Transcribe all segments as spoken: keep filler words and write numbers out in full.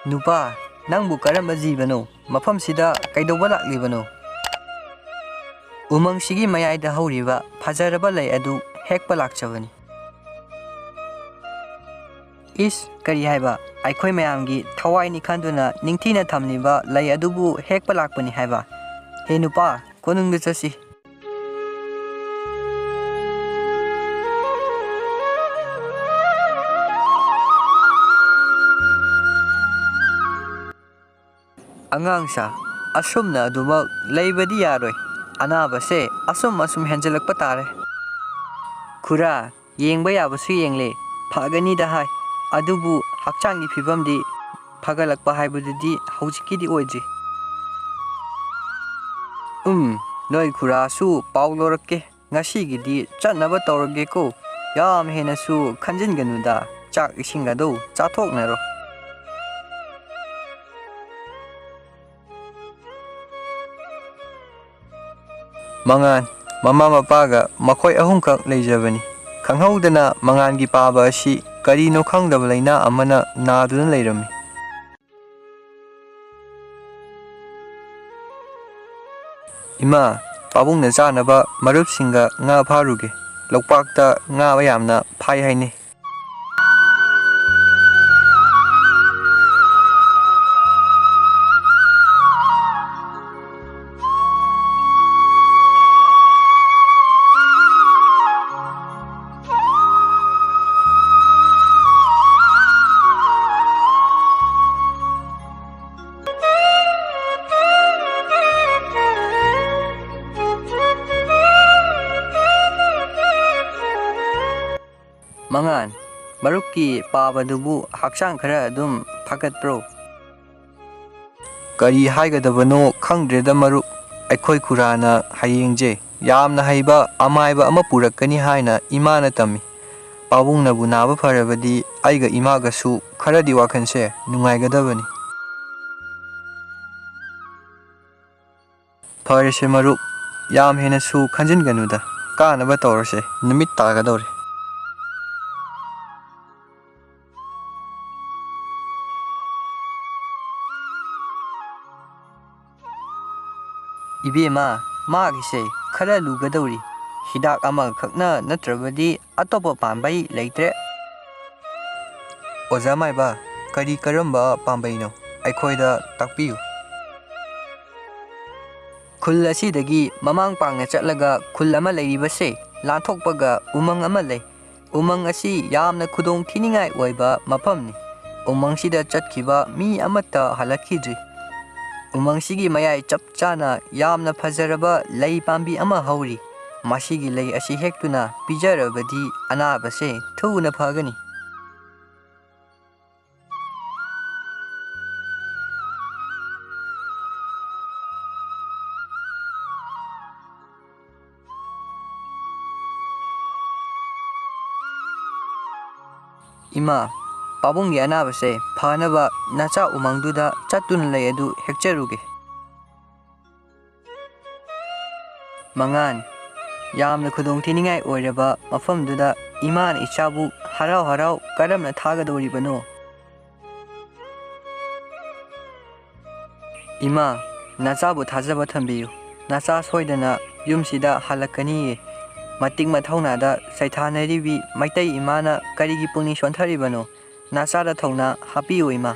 ꯅꯨꯄꯥ, ꯅꯪꯕꯨ ꯀꯔꯝꯕ ꯖꯤꯕꯅꯣ? ꯃꯐꯝꯁꯤꯗ ꯀꯩꯗꯧꯕ ꯂꯥꯛꯂꯤꯕꯅꯣ? ꯎꯃꯪꯁꯤꯒꯤ ꯃꯌꯥꯏꯗ ꯍꯧꯔꯤꯕ ꯐꯖꯔꯕ ꯂꯩ ꯑꯗꯨ ꯍꯦꯛꯄ ꯂꯥꯛꯆꯕꯅꯤ꯫ ꯏꯁ, ꯀꯔꯤ ꯍꯥꯏꯕ? ꯑꯩꯈꯣꯏ ꯃꯌꯥꯝꯒꯤ ꯊꯋꯥꯏꯅꯤ ꯈꯟꯗꯨꯅ ꯅꯤꯡꯊꯤꯅ ꯊꯝꯂꯤꯕ ꯂꯩ ꯑꯗꯨꯕꯨ ꯍꯦꯛꯄ ꯂꯥꯛꯄꯅꯤ ꯍꯥꯏꯕ? ꯍꯦ ꯅꯨꯄꯥ, ꯀꯣꯅꯨꯡꯗ ꯆꯠꯁꯤ꯫ ꯑꯉꯥꯡꯁꯥ, ꯑꯁꯨꯝꯅ ꯑꯗꯨꯃꯛ ꯂꯩꯕꯗꯤ ꯌꯥꯔꯣꯏ꯫ ꯑꯅꯥꯕꯁꯦ ꯑꯁꯨꯝ ꯑꯁꯨꯝ ꯍꯦꯟꯖꯜꯂꯛꯄ ꯇꯥꯔꯦ꯫ ꯈꯨꯔꯥ, ꯌꯦꯡꯕ ꯌꯥꯕꯁꯨ ꯌꯦꯡꯂꯦ, ꯐꯒꯅꯤꯗ ꯍꯥꯏ꯫ ꯑꯗꯨꯕꯨ ꯍꯛꯆꯥꯡꯒꯤ ꯐꯤꯕꯝꯗꯤ ꯐꯒꯠꯂꯛꯄ ꯍꯥꯏꯕꯗꯨꯗꯤ ꯍꯧꯖꯤꯛꯀꯤꯗꯤ ꯑꯣꯏꯗ꯭ꯔꯤ꯫ ꯎꯝ, ꯅꯣꯏ ꯈꯨꯔꯥꯁꯨ ꯄꯥꯎ ꯂꯧꯔꯛꯀꯦ꯫ ꯉꯁꯤꯒꯤꯗꯤ ꯆꯠꯅꯕ ꯇꯧꯔꯒꯦꯀꯣ꯫ ꯌꯥꯝ ꯍꯦꯟꯅꯁꯨ ꯈꯟꯖꯤꯟꯒꯅꯨꯗ, ꯆꯥꯛ ꯏꯁꯤꯡ ꯑꯗꯨ ꯆꯥꯊꯣꯛꯅꯔꯣ꯫ ꯃꯉꯥꯟ, ꯃꯃꯥ ꯃꯄꯥꯒ ꯃꯈꯣꯏ ꯑꯍꯨꯝꯈꯛ ꯂꯩꯖꯕꯅꯤ꯫ ꯈꯪꯍꯧꯗꯅ ꯃꯉꯥꯟꯒꯤ ꯄꯥꯕ ꯑꯁꯤ ꯀꯔꯤꯅꯣ ꯈꯪꯗꯕ ꯂꯥꯏꯅꯥ ꯑꯃꯅ ꯅꯥꯗꯨꯅ ꯂꯩꯔꯝꯃꯤ꯫ ꯏꯃꯥ, ꯄꯥꯕꯨꯡꯅ ꯆꯥꯅꯕ ꯃꯔꯨꯞꯁꯤꯡꯒ ꯉꯥ ꯐꯥꯔꯨꯒꯦ꯫ ꯂꯣꯛꯄꯥꯛꯇ ꯉꯥ ꯌꯥꯝꯅ ꯐꯥꯏ ꯍꯥꯏꯅꯩ꯫ ꯃꯉꯥꯟ, ꯃꯔꯨꯞꯀꯤ ꯄꯥꯕꯗꯨꯕꯨ ꯍꯛꯆꯥꯡ ꯈꯔ ꯑꯗꯨꯝ ꯐꯒꯠꯄ꯭ꯔꯣ? ꯀꯔꯤ ꯍꯥꯏꯒꯗꯕꯅꯣ ꯈꯪꯗ꯭ꯔꯦꯗ ꯃꯔꯨꯞ꯫ ꯑꯩꯈꯣꯏ ꯈꯨꯔꯥꯅ ꯍꯌꯦꯡꯁꯦ ꯌꯥꯝꯅ ꯍꯩꯕ ꯑꯃꯥꯏꯕ ꯑꯃ ꯄꯨꯔꯛꯀꯅꯤ ꯍꯥꯏꯅ ꯏꯃꯥꯅ ꯇꯝꯃꯤ꯫ ꯄꯥꯕꯨꯡꯅꯕꯨ ꯅꯥꯕ ꯐꯔꯕꯗꯤ ꯑꯩꯒ ꯏꯃꯥꯒꯁꯨ ꯈꯔꯗꯤ ꯋꯥꯈꯜꯁꯦ ꯅꯨꯡꯉꯥꯏꯒꯗꯕꯅꯤ꯫ ꯐꯔꯦꯁꯦ ꯃꯔꯨꯞ, ꯌꯥꯝ ꯍꯦꯟꯅꯁꯨ ꯈꯟꯖꯤꯟꯒꯅꯨꯗ, ꯀꯥꯅꯕ ꯇꯧꯔꯁꯦ, ꯅꯨꯃꯤꯠ ꯇꯥꯒꯗꯧꯔꯦ꯫ ꯏꯕꯦꯝꯃ, ꯃꯥꯒꯤꯁꯦ ꯈꯔ ꯂꯨꯒꯗꯧꯔꯤ꯫ ꯍꯤꯗꯥꯛ ꯑꯃꯈꯛꯅ ꯅꯠꯇ꯭ꯔꯕꯗꯤ ꯑꯇꯣꯞꯄ ꯄꯥꯝꯕꯩ ꯂꯩꯇ꯭ꯔꯦ꯫ ꯑꯣꯖꯥ ꯃꯥꯏꯕ, ꯀꯔꯤ ꯀꯔꯝꯕ ꯄꯥꯝꯕꯩꯅꯣ? ꯑꯩꯈꯣꯏꯗ ꯇꯥꯛꯄꯤꯌꯨ꯫ ꯈꯨꯜ ꯑꯁꯤꯗꯒꯤ ꯃꯃꯥꯡ ꯄꯥꯡꯅ ꯆꯠꯂꯒ ꯈꯨꯜ ꯑꯃ ꯂꯩꯔꯤꯕꯁꯦ ꯂꯥꯟꯊꯣꯛꯄꯒ ꯎꯃꯪ ꯑꯃ ꯂꯩ꯫ ꯎꯃꯪ ꯑꯁꯤ ꯌꯥꯝꯅ ꯈꯨꯗꯣꯡ ꯊꯤꯅꯤꯡꯉꯥꯏ ꯑꯣꯏꯕ ꯃꯐꯝꯅꯤ꯫ ꯎꯃꯪꯁꯤꯗ ꯆꯠꯈꯤꯕ ꯃꯤ ꯑꯃꯠꯇ ꯍꯜꯂꯛꯈꯤꯗ꯭ꯔꯤ꯫ ꯎꯃꯪꯁꯤꯒꯤ ꯃꯌꯥꯏ ꯆꯞ ꯆꯥꯅ ꯌꯥꯝꯅ ꯐꯖꯔꯕ ꯂꯩ ꯄꯥꯝꯕꯤ ꯑꯃ ꯍꯧꯔꯤ꯫ ꯃꯁꯤꯒꯤ ꯂꯩ ꯑꯁꯤ ꯍꯦꯛꯇꯨꯅ ꯄꯤꯖꯔꯕꯗꯤ ꯑꯅꯥꯕꯁꯦ ꯊꯨꯅ ꯐꯒꯅꯤ꯫ ꯏꯃꯥ, ꯄꯥꯕꯨꯡꯒꯤ ꯑꯅꯥꯕꯁꯦ ꯐꯅꯕ ꯅꯆꯥ ꯎꯃꯪꯗꯨꯗ ꯆꯠꯇꯨꯅ ꯂꯩ ꯑꯗꯨ ꯍꯦꯛꯆꯔꯨꯒꯦ꯫ ꯃꯉꯥꯟ, ꯌꯥꯝꯅ ꯈꯨꯗꯣꯡ ꯊꯤꯅꯤꯡꯉꯥꯏ ꯑꯣꯏꯔꯕ ꯃꯐꯝꯗꯨꯗ ꯏꯃꯥꯅ ꯏꯆꯥꯕꯨ ꯍꯔꯥꯎ ꯍꯔꯥꯎ ꯀꯔꯝꯅ ꯊꯥꯒꯗꯧꯔꯤꯕꯅꯣ? ꯏꯃꯥ, ꯅꯆꯥꯕꯨ ꯊꯥꯖꯕ ꯊꯝꯕꯤꯌꯨ꯫ ꯅꯆꯥ ꯁꯣꯏꯗꯅ ꯌꯨꯝꯁꯤꯗ ꯍꯜꯂꯛꯀꯅꯤꯌꯦ꯫ ꯃꯇꯤꯛ ꯃꯊꯧꯅꯥꯗ ꯁꯩꯊꯥꯅꯔꯤꯕꯤ ꯃꯩꯇꯩ ꯏꯃꯥꯅ ꯀꯔꯤꯒꯤ ꯄꯨꯛꯅꯤꯡ ꯁꯣꯟꯊꯔꯤꯕꯅꯣ? ꯅꯆꯥꯗ ꯊꯧꯅꯥ ꯍꯥꯞꯄꯤꯌꯨ, ꯏꯃꯥ꯫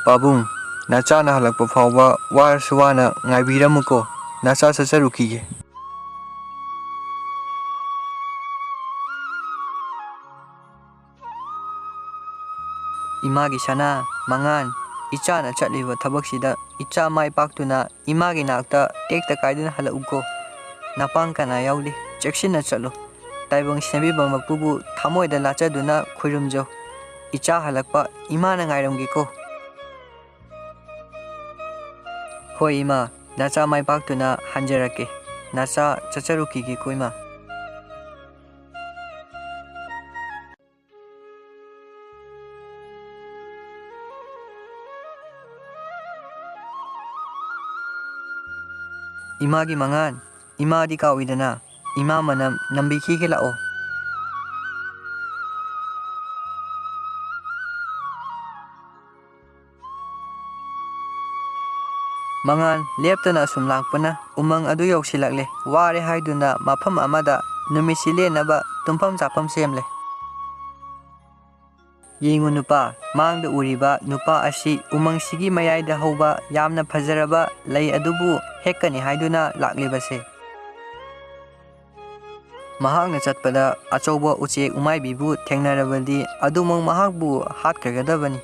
ꯄꯥꯕꯨꯡ, ꯅꯆꯥꯅ ꯍꯜꯂꯛꯄ ꯐꯥꯎꯕ ꯋꯥꯔꯁꯨ ꯋꯥꯅ ꯉꯥꯏꯕꯤꯔꯝꯃꯨꯀꯣ꯫ ꯅꯆꯥ ꯆꯠꯆꯔꯨꯈꯤꯒꯦ꯫ ꯏꯃꯥꯒꯤ ꯁꯅꯥ, ꯃꯉꯥꯟ, ꯏꯆꯥꯅ ꯆꯠꯂꯤꯕ ꯊꯕꯛꯁꯤꯗ ꯏꯆꯥ ꯃꯥꯏ ꯄꯥꯛꯇꯨꯅ ꯏꯃꯥꯒꯤ ꯅꯥꯛꯇ ꯇꯦꯛꯇ ꯀꯥꯏꯗꯅ ꯍꯜꯂꯛꯎꯀꯣ꯫ ꯅꯄꯥꯡ ꯀꯅꯥ ꯌꯥꯎꯗꯦ, ꯆꯦꯛꯁꯤꯟꯅ ꯆꯠꯂꯨ꯫ ꯇꯥꯏꯕꯪ ꯁꯦꯝꯕꯤꯕ ꯃꯄꯨꯕꯨ ꯊꯃꯣꯏꯗ ꯂꯥꯠꯆꯗꯨꯅ ꯈꯨꯔꯨꯝꯖꯧ꯫ ꯏꯆꯥ ꯍꯜꯂꯛꯄ ꯏꯃꯥꯅ ꯉꯥꯏꯔꯝꯒꯦꯀꯣ꯫ ꯍꯣꯏ ꯏꯃꯥ, ꯅꯆꯥ ꯃꯥꯏ ꯄꯥꯛꯇꯨꯅ ꯍꯟꯖꯔꯛꯀꯦ꯫ ꯅꯆꯥ ꯆꯠꯆꯔꯨꯈꯤꯒꯦꯀꯣ ꯏꯃꯥ꯫ ꯏꯃꯥꯒꯤ ꯃꯉꯥꯟ, ꯏꯃꯥꯗꯤ ꯀꯥꯎꯏꯗꯅ, ꯏꯃꯥ ꯃꯅꯝ ꯅꯝꯕꯤꯈꯤꯒꯦ ꯂꯥꯛꯑꯣ꯫ ꯃꯉꯥꯜ ꯂꯦꯞꯇꯅ ꯑꯁꯨꯝ ꯂꯥꯛꯄꯅ ꯎꯃꯪ ꯑꯗꯨ ꯌꯧꯁꯤꯜꯂꯛꯂꯦ꯫ ꯋꯥꯔꯦ ꯍꯥꯏꯗꯨꯅ ꯃꯐꯝ ꯑꯃꯗ ꯅꯨꯃꯤꯠꯁꯤ ꯂꯦꯟꯅꯕ ꯇꯨꯝꯐꯝ ꯆꯥꯐꯝ ꯁꯦꯝꯂꯦ꯫ ꯌꯦꯡꯉꯨ ꯅꯨꯄꯥ, ꯃꯥꯡꯗ ꯎꯔꯤꯕ ꯅꯨꯄꯥ ꯑꯁꯤ ꯎꯃꯪꯁꯤꯒꯤ ꯃꯌꯥꯏꯗ ꯍꯧꯕ ꯌꯥꯝꯅ ꯐꯖꯔꯕ ꯂꯩ ꯑꯗꯨꯕꯨ ꯍꯦꯛꯀꯅꯤ ꯍꯥꯏꯗꯨꯅ ꯂꯥꯛꯂꯤꯕꯁꯦ꯫ ꯃꯍꯥꯛꯅ ꯆꯠꯄꯗ ꯑꯆꯧꯕ ꯎꯆꯦꯛ ꯎꯃꯥꯏꯕꯤꯕꯨ ꯊꯦꯡꯅꯔꯕꯗꯤ ꯑꯗꯨꯃꯛ ꯃꯍꯥꯛꯄꯨ ꯍꯥꯠꯈ꯭ꯔꯒꯗꯕꯅꯤ꯫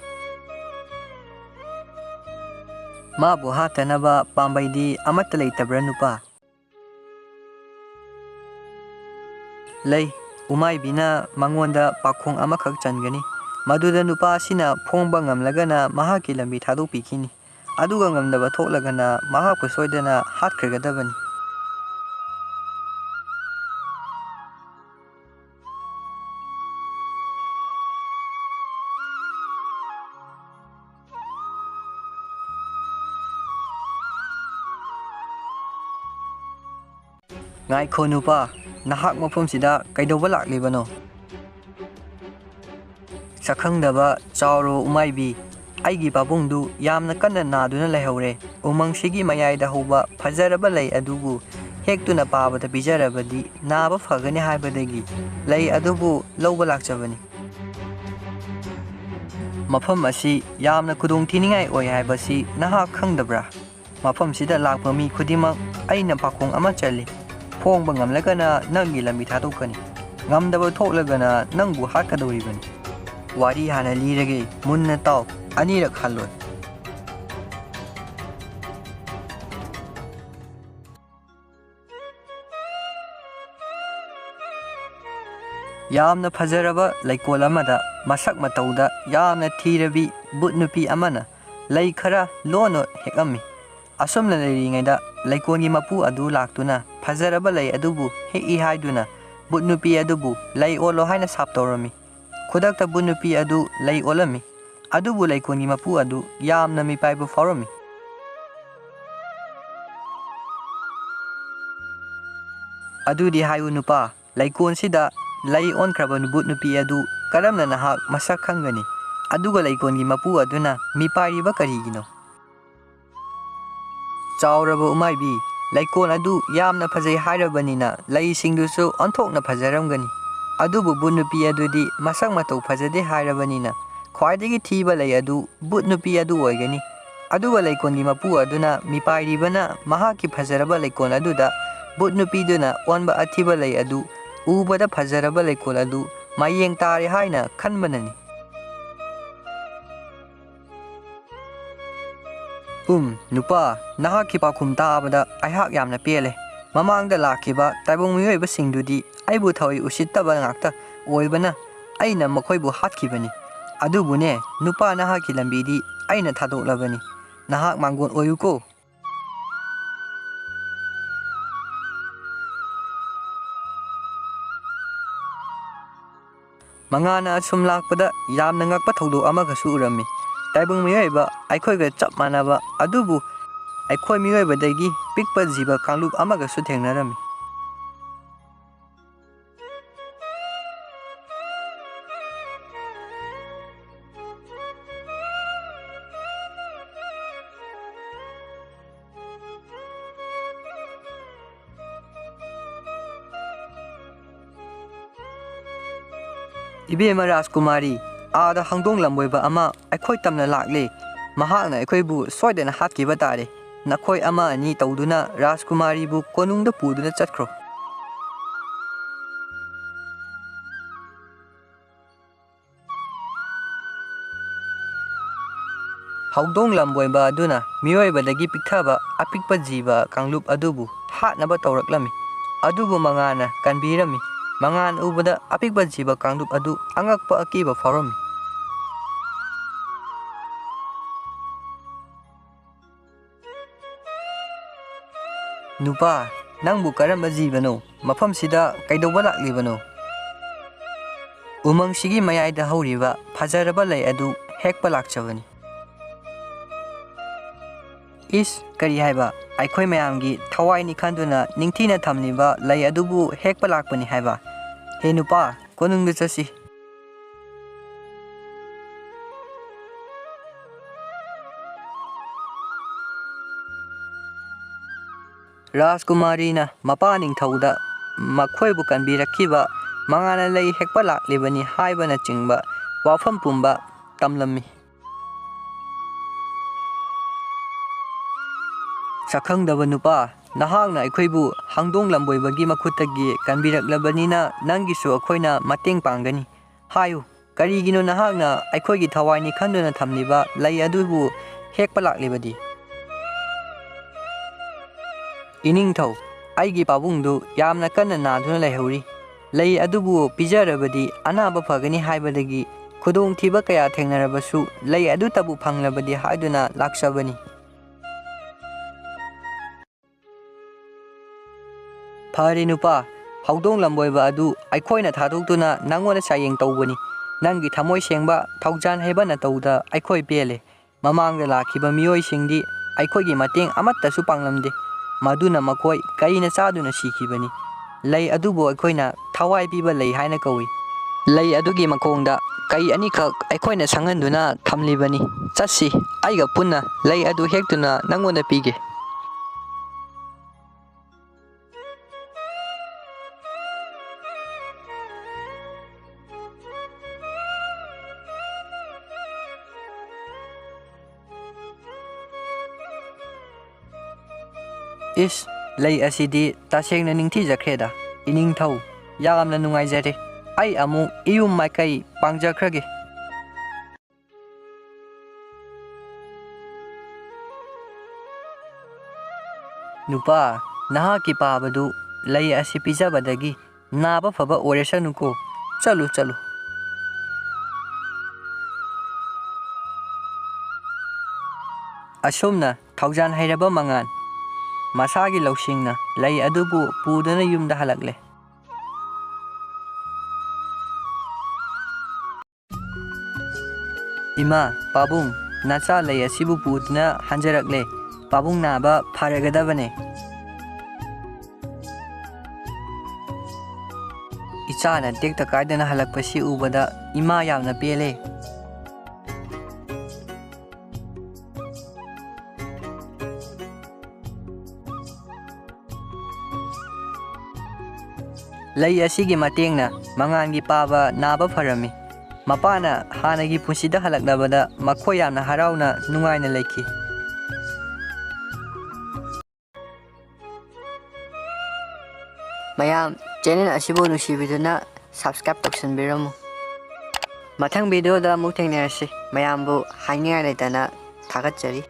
ꯃꯥꯕꯨ ꯍꯥꯠꯇꯅꯕ ꯄꯥꯝꯕꯩꯗꯤ ꯑꯃꯠꯇ ꯂꯩꯇꯕ꯭ꯔꯥ ꯅꯨꯄꯥ? ꯂꯩ, ꯎꯃꯥꯏꯕꯤꯅ ꯃꯉꯣꯟꯗ ꯄꯥꯈꯣꯡ ꯑꯃꯈꯛ ꯆꯟꯒꯅꯤ꯫ ꯃꯗꯨꯗ ꯅꯨꯄꯥ ꯑꯁꯤꯅ ꯐꯣꯡꯕ ꯉꯝꯂꯒꯅ ꯃꯍꯥꯛꯀꯤ ꯂꯝꯕꯤ ꯊꯥꯗꯣꯛꯄꯤꯈꯤꯅꯤ, ꯑꯗꯨꯒ ꯉꯝꯗꯕ ꯊꯣꯛꯂꯒꯅ ꯃꯍꯥꯛꯄꯨ ꯁꯣꯏꯗꯅ ꯍꯥꯠꯈ꯭ꯔꯒꯗꯕꯅꯤ꯫ ꯉꯥꯏꯈꯣ ꯅꯨꯄꯥ, ꯅꯍꯥꯛ ꯃꯐꯝꯁꯤꯗ ꯀꯩꯗꯧꯕ ꯂꯥꯛꯂꯤꯕꯅꯣ? ꯁꯛꯈꯪꯗꯕ ꯆꯥꯎꯔꯣ ꯎꯃꯥꯏꯕꯤ, ꯑꯩꯒꯤ ꯄꯥꯕꯨꯡꯗꯨ ꯌꯥꯝꯅ ꯀꯟꯅ ꯅꯥꯗꯨꯅ ꯂꯩꯍꯧꯔꯦ꯫ ꯎꯃꯪꯁꯤꯒꯤ ꯃꯌꯥꯏꯗ ꯍꯧꯕ ꯐꯖꯔꯕ ꯂꯩ ꯑꯗꯨꯕꯨ ꯍꯦꯛꯇꯨꯅ ꯄꯥꯕꯗ ꯄꯤꯖꯔꯕꯗꯤ ꯅꯥꯕ ꯐꯒꯅꯤ ꯍꯥꯏꯕꯗꯒꯤ ꯂꯩ ꯑꯗꯨꯕꯨ ꯂꯧꯕ ꯂꯥꯛꯆꯕꯅꯤ꯫ ꯃꯐꯝ ꯑꯁꯤ ꯌꯥꯝꯅ ꯈꯨꯗꯣꯡꯊꯤꯅꯤꯡꯉꯥꯏ ꯑꯣꯏ ꯍꯥꯏꯕꯁꯤ ꯅꯍꯥꯛ ꯈꯪꯗꯕ꯭ꯔꯥ? ꯃꯐꯝꯁꯤꯗ ꯂꯥꯛꯄ ꯃꯤ ꯈꯨꯗꯤꯡꯃꯛ ꯑꯩꯅ ꯄꯥꯈꯣꯡ ꯑꯃ ꯆꯜꯂꯤ꯫ ꯐꯣꯡꯕ ꯉꯝꯂꯒꯅ ꯅꯪꯒꯤ ꯂꯝꯕꯤ ꯊꯥꯗꯣꯛꯀꯅꯤ, ꯉꯝꯗꯕ ꯊꯣꯛꯂꯒꯅ ꯅꯪꯕꯨ ꯍꯥꯠꯀꯗꯧꯔꯤꯕꯅꯤ꯫ ꯋꯥꯔꯤ ꯍꯥꯟꯅ ꯂꯤꯔꯒꯦ, ꯃꯨꯟꯅ ꯇꯥꯎ, ꯑꯅꯤꯔꯛ ꯍꯜꯂꯣꯏ꯫ ꯌꯥꯝꯅ ꯐꯖꯔꯕ ꯂꯩꯀꯣꯜ ꯑꯃꯗ ꯃꯁꯛ ꯃꯇꯧꯗ ꯌꯥꯝꯅ ꯊꯤꯔꯕꯤ ꯕꯨꯠ ꯅꯨꯄꯤ ꯑꯃꯅ ꯂꯩ ꯈꯔ ꯂꯣꯟꯅ ꯍꯦꯛꯑꯝꯃꯤ꯫ ꯑꯁꯨꯝꯅ ꯂꯩꯔꯤꯉꯩꯗ ꯂꯩꯀꯣꯜꯒꯤ ꯃꯄꯨ ꯑꯗꯨ ꯂꯥꯛꯇꯨꯅ ꯐꯖꯔꯕ ꯂꯩ ꯑꯗꯨꯕꯨ ꯍꯦꯛꯏ ꯍꯥꯏꯗꯨꯅ ꯕꯨꯠ ꯅꯨꯄꯤ ꯑꯗꯨꯕꯨ ꯂꯩ ꯑꯣꯜꯂꯣ ꯍꯥꯏꯅ ꯁꯥꯞ ꯇꯧꯔꯝꯃꯤ꯫ ꯈꯨꯗꯛꯇ ꯕꯨꯠ ꯅꯨꯄꯤ ꯑꯗꯨ ꯂꯩ ꯑꯣꯜꯂꯝꯃꯤ꯫ ꯑꯗꯨꯕꯨ ꯂꯩꯀꯣꯜꯒꯤ ꯃꯄꯨ ꯑꯗꯨ ꯌꯥꯝꯅ ꯃꯤꯄꯥꯏꯕ ꯐꯥꯎꯔꯝꯃꯤ꯫ ꯑꯗꯨꯗꯤ ꯍꯥꯏꯌꯨ ꯅꯨꯄꯥ, ꯂꯩꯀꯣꯜꯁꯤꯗ ꯂꯩ ꯑꯣꯟꯈ꯭ꯔꯕ ꯕꯨꯠ ꯅꯨꯄꯤ ꯑꯗꯨ ꯀꯔꯝꯅ ꯅꯍꯥꯛ ꯃꯁꯛ ꯈꯪꯒꯅꯤ? ꯑꯗꯨꯒ ꯂꯩꯀꯣꯜꯒꯤ ꯃꯄꯨ ꯑꯗꯨꯅ ꯃꯤꯄꯥꯏꯔꯤꯕ ꯀꯔꯤꯒꯤꯅꯣ? ꯆꯥꯎꯔꯕ ꯎꯃꯥꯏꯕꯤ, ꯂꯩꯀꯣꯜ ꯑꯗꯨ ꯌꯥꯝꯅ ꯐꯖꯩ ꯍꯥꯏꯔꯕꯅꯤꯅ ꯂꯩꯁꯤꯡꯗꯨꯁꯨ ꯑꯣꯟꯊꯣꯛꯅ ꯐꯖꯔꯝꯒꯅꯤ꯫ ꯑꯗꯨꯕꯨ ꯚꯨꯠ ꯅꯨꯄꯤ ꯑꯗꯨꯗꯤ ꯃꯁꯛ ꯃꯇꯧ ꯐꯖꯗꯦ ꯍꯥꯏꯔꯕꯅꯤꯅ ꯈ꯭ꯋꯥꯏꯗꯒꯤ ꯊꯤꯕ ꯂꯩ ꯑꯗꯨ ꯚꯨꯠ ꯅꯨꯄꯤ ꯑꯗꯨ ꯑꯣꯏꯒꯅꯤ꯫ ꯑꯗꯨꯒ ꯂꯩꯀꯣꯜꯒꯤ ꯃꯄꯨ ꯑꯗꯨꯅ ꯃꯤꯄꯥꯏꯔꯤꯕꯅ ꯃꯍꯥꯛꯀꯤ ꯐꯖꯔꯕ ꯂꯩꯀꯣꯜ ꯑꯗꯨꯗ ꯚꯨꯠ ꯅꯨꯄꯤꯗꯨꯅ ꯑꯣꯟꯕ ꯑꯊꯤꯕ ꯂꯩ ꯑꯗꯨ ꯎꯕꯗ ꯐꯖꯔꯕ ꯂꯩꯀꯣꯜ ꯑꯗꯨ ꯃꯌꯦꯡ ꯇꯥꯔꯦ ꯍꯥꯏꯅ ꯈꯟꯕꯅꯅꯤ꯫ ꯎꯝ, ꯅꯨꯄꯥ, ꯅꯍꯥꯛꯀꯤ ꯄꯥꯎꯈꯨꯝ ꯇꯥꯕꯗ ꯑꯩꯍꯥꯛ ꯌꯥꯝꯅ ꯄꯦꯜꯂꯦ꯫ ꯃꯃꯥꯡꯗ ꯂꯥꯛꯈꯤꯕ ꯇꯥꯏꯕꯪ ꯃꯤꯑꯣꯏꯕꯁꯤꯡꯗꯨꯗꯤ ꯑꯩꯕꯨ ꯊꯑꯣꯏ ꯎꯁꯤꯠꯇꯕ ꯉꯥꯛꯇ ꯑꯣꯏꯕꯅ ꯑꯩꯅ ꯃꯈꯣꯏꯕꯨ ꯍꯥꯠꯈꯤꯕꯅꯤ꯫ ꯑꯗꯨꯕꯨꯅꯦ, ꯅꯨꯄꯥ, ꯅꯍꯥꯛꯀꯤ ꯂꯝꯕꯤꯗꯤ ꯑꯩꯅ ꯊꯥꯗꯣꯛꯂꯕꯅꯤ꯫ ꯅꯍꯥꯛ ꯃꯥꯡꯒꯣꯟ ꯑꯣꯏꯌꯨꯀꯣ꯫ ꯃꯉꯥꯅ ꯑꯁꯨꯝ ꯂꯥꯛꯄꯗ ꯌꯥꯝꯅ ꯉꯛꯄ ꯊꯧꯗꯣꯛ ꯑꯃꯒꯁꯨ ꯎꯔꯝꯃꯤ꯫ ꯇꯥꯏꯕꯪ ꯃꯤꯑꯣꯏꯕ ꯑꯩꯈꯣꯏꯒ ꯆꯞ ꯃꯥꯟꯅꯕ ꯑꯗꯨꯕꯨ ꯑꯩꯈꯣꯏ ꯃꯤꯑꯣꯏꯕꯗꯒꯤ ꯄꯤꯛꯄ ꯖꯤꯕ ꯀꯥꯡꯂꯨꯞ ꯑꯃꯒꯁꯨ ꯊꯦꯡꯅꯔꯝꯃꯤ꯫ ꯏꯕꯦꯝꯃ ꯔꯥꯖꯀꯨꯃꯥꯔꯤ, ꯑꯥꯗ ꯍꯧꯗꯣꯡ ꯂꯝꯕꯣꯏꯕ ꯑꯃ ꯑꯩꯈꯣꯏ ꯇꯝꯅ ꯂꯥꯛꯂꯦ꯫ ꯃꯍꯥꯛꯅ ꯑꯩꯈꯣꯏꯕꯨ ꯁꯣꯏꯗꯅ ꯍꯥꯠꯈꯤꯕ ꯇꯥꯔꯦ꯫ ꯅꯈꯣꯏ ꯑꯃ ꯑꯅꯤ ꯇꯧꯗꯨꯅ ꯔꯥꯖꯀꯨꯃꯥꯔꯤꯕꯨ ꯀꯣꯅꯨꯡꯗ ꯄꯨꯗꯨꯅ ꯆꯠꯈ꯭ꯔꯣ꯫ ꯍꯧꯗꯣꯡ ꯂꯝꯕꯣꯏꯕ ꯑꯗꯨꯅ ꯃꯤꯑꯣꯏꯕꯗꯒꯤ ꯄꯤꯛꯊꯕ ꯑꯄꯤꯛꯄ ꯖꯤꯕ ꯀꯥꯡꯂꯨꯞ ꯑꯗꯨꯕꯨ ꯍꯥꯠꯅꯕ ꯇꯧꯔꯛꯂꯝꯃꯤ꯫ ꯑꯗꯨꯕꯨ ꯃꯉꯥꯅ ꯀꯟꯕꯤꯔꯝꯃꯤ꯫ ꯃꯉꯥꯅ ꯎꯕꯗ ꯑꯄꯤꯛꯄ ꯖꯤꯕ ꯀꯥꯡꯂꯨꯞ ꯑꯗꯨ ꯑꯉꯛꯄ ꯑꯀꯤꯕ ꯐꯥꯎꯔꯝꯃꯤ꯫ ꯅꯨꯄꯥ, ꯅꯪꯕꯨ ꯀꯔꯝꯕ ꯖꯤꯕꯅꯣ? ꯃꯐꯝꯁꯤꯗ ꯀꯩꯗꯧꯕ ꯂꯥꯛꯂꯤꯕꯅꯣ? ꯎꯃꯪꯁꯤꯒꯤ ꯃꯌꯥꯏꯗ ꯍꯧꯔꯤꯕ ꯐꯖꯔꯕ ꯂꯩ ꯑꯗꯨ ꯍꯦꯛꯄ ꯂꯥꯛꯆꯕꯅꯤ꯫ ꯏꯁ, ꯀꯔꯤ ꯍꯥꯏꯕ? ꯑꯩꯈꯣꯏ ꯃꯌꯥꯝꯒꯤ ꯊꯋꯥꯏꯅꯤ ꯈꯟꯗꯨꯅ ꯅꯤꯡꯊꯤꯅ ꯊꯝꯂꯤꯕ ꯂꯩ ꯑꯗꯨꯕꯨ ꯍꯦꯛꯄ ꯂꯥꯛꯄꯅꯤ ꯍꯥꯏꯕ? ꯍꯦ ꯅꯨꯄꯥ, ꯀꯣꯅꯨꯡꯗ ꯆꯠꯁꯤ꯫ ꯔꯥꯖꯀꯨꯃꯥꯔꯤꯅ ꯃꯄꯥ ꯅꯤꯡꯊꯧꯗ ꯃꯈꯣꯏꯕꯨ ꯀꯟꯕꯤꯔꯛꯈꯤꯕ ꯃꯉꯥꯜꯅ ꯂꯩ ꯍꯦꯛꯄ ꯂꯥꯛꯂꯤꯕꯅꯤ ꯍꯥꯏꯕꯅꯆꯤꯡꯕ ꯋꯥꯐꯝ ꯄꯨꯝꯕ ꯇꯝꯂꯝꯃꯤ꯫ ꯁꯛꯈꯪꯗꯕ ꯅꯨꯄꯥ, ꯅꯍꯥꯛꯅ ꯑꯩꯈꯣꯏꯕꯨ ꯍꯪꯗꯣꯡ ꯂꯝꯕꯣꯏꯕꯒꯤ ꯃꯈꯨꯠꯇꯒꯤ ꯀꯟꯕꯤꯔꯛꯂꯕꯅꯤꯅ, ꯅꯪꯒꯤꯁꯨ ꯑꯩꯈꯣꯏꯅ ꯃꯇꯦꯡ ꯄꯥꯡꯒꯅꯤ꯫ ꯍꯥꯏꯌꯨ, ꯀꯔꯤꯒꯤꯅꯣ ꯅꯍꯥꯛꯅ ꯑꯩꯈꯣꯏꯒꯤ ꯊꯋꯥꯏꯅꯤ ꯈꯟꯗꯨꯅ ꯊꯝꯂꯤꯕ ꯂꯩ ꯑꯗꯨꯕꯨ ꯍꯦꯛꯄ ꯂꯥꯛꯂꯤꯕꯗꯤ? ꯏꯅꯤꯡꯊꯧ, ꯑꯩꯒꯤ ꯄꯥꯕꯨꯡꯗꯨ ꯌꯥꯝꯅ ꯀꯟꯅ ꯅꯥꯗꯨꯅ ꯂꯩꯍꯧꯔꯤ꯫ ꯂꯩ ꯑꯗꯨꯕꯨ ꯄꯤꯖꯔꯕꯗꯤ ꯑꯅꯥꯕ ꯐꯒꯅꯤ ꯍꯥꯏꯕꯗꯒꯤ ꯈꯨꯗꯣꯡꯊꯤꯕ ꯀꯌꯥ ꯊꯦꯡꯅꯔꯕꯁꯨ ꯂꯩ ꯑꯗꯨꯇꯕꯨ ꯐꯪꯂꯕꯗꯤ ꯍꯥꯏꯗꯨꯅ ꯂꯥꯛꯆꯕꯅꯤ꯫ ꯐꯔꯦ ꯅꯨꯄꯥ, ꯍꯧꯗꯣꯡ ꯂꯝꯕꯣꯏꯕ ꯑꯗꯨ ꯑꯩꯈꯣꯏꯅ ꯊꯥꯗꯣꯛꯇꯨꯅ ꯅꯪꯉꯣꯟꯗ ꯆꯥꯌꯦꯡ ꯇꯧꯕꯅꯤ꯫ ꯅꯪꯒꯤ ꯊꯃꯣꯏ ꯁꯦꯡꯕ ꯊꯧꯖꯥꯟ ꯍꯩꯕ ꯅꯇꯧꯗ ꯑꯩꯈꯣꯏ ꯄꯦꯜꯂꯦ꯫ ꯃꯃꯥꯡꯗ ꯂꯥꯛꯈꯤꯕ ꯃꯤꯑꯣꯏꯁꯤꯡꯗꯤ ꯑꯩꯈꯣꯏꯒꯤ ꯃꯇꯦꯡ ꯑꯃꯠꯇꯁꯨ ꯄꯥꯡꯂꯝꯗꯦ꯫ ꯃꯗꯨꯅ ꯃꯈꯣꯏ ꯀꯔꯤꯅ ꯆꯥꯗꯨꯅ ꯁꯤꯈꯤꯕꯅꯤ꯫ ꯂꯩ ꯑꯗꯨꯕꯨ ꯑꯩꯈꯣꯏꯅ ꯊꯋꯥꯏ ꯄꯤꯕ ꯂꯩ ꯍꯥꯏꯅ ꯀꯧꯏ꯫ ꯂꯩ ꯑꯗꯨꯒꯤ ꯃꯈꯣꯡꯗ ꯀꯩ ꯑꯅꯤꯈꯛ ꯑꯩꯈꯣꯏꯅ ꯁꯪꯍꯟꯗꯨꯅ ꯊꯝꯂꯤꯕꯅꯤ꯫ ꯆꯠꯁꯤ, ꯑꯩꯒ ꯄꯨꯟꯅ ꯂꯩ ꯑꯗꯨ ꯍꯦꯛꯇꯨꯅ ꯅꯪꯉꯣꯟꯗ ꯄꯤꯒꯦ꯫ ꯏꯁ, ꯂꯩ ꯑꯁꯤꯗꯤ ꯇꯁꯦꯡꯅ ꯅꯤꯡꯊꯤꯖꯈ꯭ꯔꯦꯗ꯫ ꯏꯅꯤꯡꯊꯧ, ꯌꯥꯝꯅ ꯅꯨꯡꯉꯥꯏꯖꯔꯦ꯫ ꯑꯩ ꯑꯃꯨꯛ ꯏꯌꯨꯝ ꯃꯥꯏꯀꯩ ꯄꯥꯡꯖꯈ꯭ꯔꯒꯦ꯫ ꯅꯨꯄꯥ, ꯅꯍꯥꯛꯀꯤ ꯄꯥꯕꯗꯨ ꯂꯩ ꯑꯁꯤ ꯄꯤꯖꯕꯗꯒꯤ ꯅꯥꯕ ꯐꯕ ꯑꯣꯏꯔꯁꯅꯨꯀꯣ꯫ ꯆꯠꯂꯨ, ꯆꯠꯂꯨ꯫ ꯑꯁꯨꯝꯅ ꯊꯧꯖꯥꯟ ꯍꯩꯔꯕ ꯃꯉꯥꯟ ꯃꯁꯥꯒꯤ ꯂꯧꯁꯤꯡꯅ ꯂꯩ ꯑꯗꯨꯕꯨ ꯄꯨꯗꯨꯅ ꯌꯨꯝꯗ ꯍꯜꯂꯛꯂꯦ꯫ ꯏꯃꯥ, ꯄꯥꯕꯨꯡ, ꯅꯆꯥ ꯂꯩ ꯑꯁꯤꯕꯨ ꯄꯨꯗꯨꯅ ꯍꯟꯖꯔꯛꯂꯦ꯫ ꯄꯥꯕꯨꯡ ꯅꯥꯕ ꯐꯔꯒꯗꯕꯅꯦ꯫ ꯏꯆꯥꯅ ꯇꯦꯛꯇ ꯀꯥꯏꯗꯅ ꯍꯜꯂꯛꯄꯁꯤ ꯎꯕꯗ ꯏꯃꯥ ꯌꯥꯝꯅ ꯄꯦꯜꯂꯦ꯫ ꯂꯩ ꯑꯁꯤꯒꯤ ꯃꯇꯦꯡꯅ ꯃꯉꯥꯜꯒꯤ ꯄꯥꯕ ꯅꯥꯕ ꯐꯔꯝꯃꯤ꯫ ꯃꯄꯥꯅ ꯍꯥꯟꯅꯒꯤ ꯄꯨꯟꯁꯤꯗ ꯍꯜꯂꯛꯂꯕꯗ ꯃꯈꯣꯏ ꯌꯥꯝꯅ ꯍꯔꯥꯎꯅ ꯅꯨꯡꯉꯥꯏꯅ ꯂꯩꯈꯤ꯫ ꯃꯌꯥꯝ, ꯆꯦꯅꯦꯜ ꯑꯁꯤꯕꯨ ꯅꯨꯡꯁꯤꯕꯤꯗꯨꯅ ꯁꯕꯁꯀ꯭ꯔꯥꯏꯕ ꯇꯧꯁꯤꯟꯕꯤꯔꯝꯃꯨ꯫ ꯃꯊꯪ ꯚꯤꯗꯤꯑꯣꯗ ꯑꯃꯨꯛ ꯊꯦꯡꯅꯔꯁꯤ꯫ ꯃꯌꯥꯝꯕꯨ ꯍꯥꯏꯅꯤꯡꯉꯥꯏ ꯂꯩꯇꯅ ꯊꯥꯒꯠꯆꯔꯤ꯫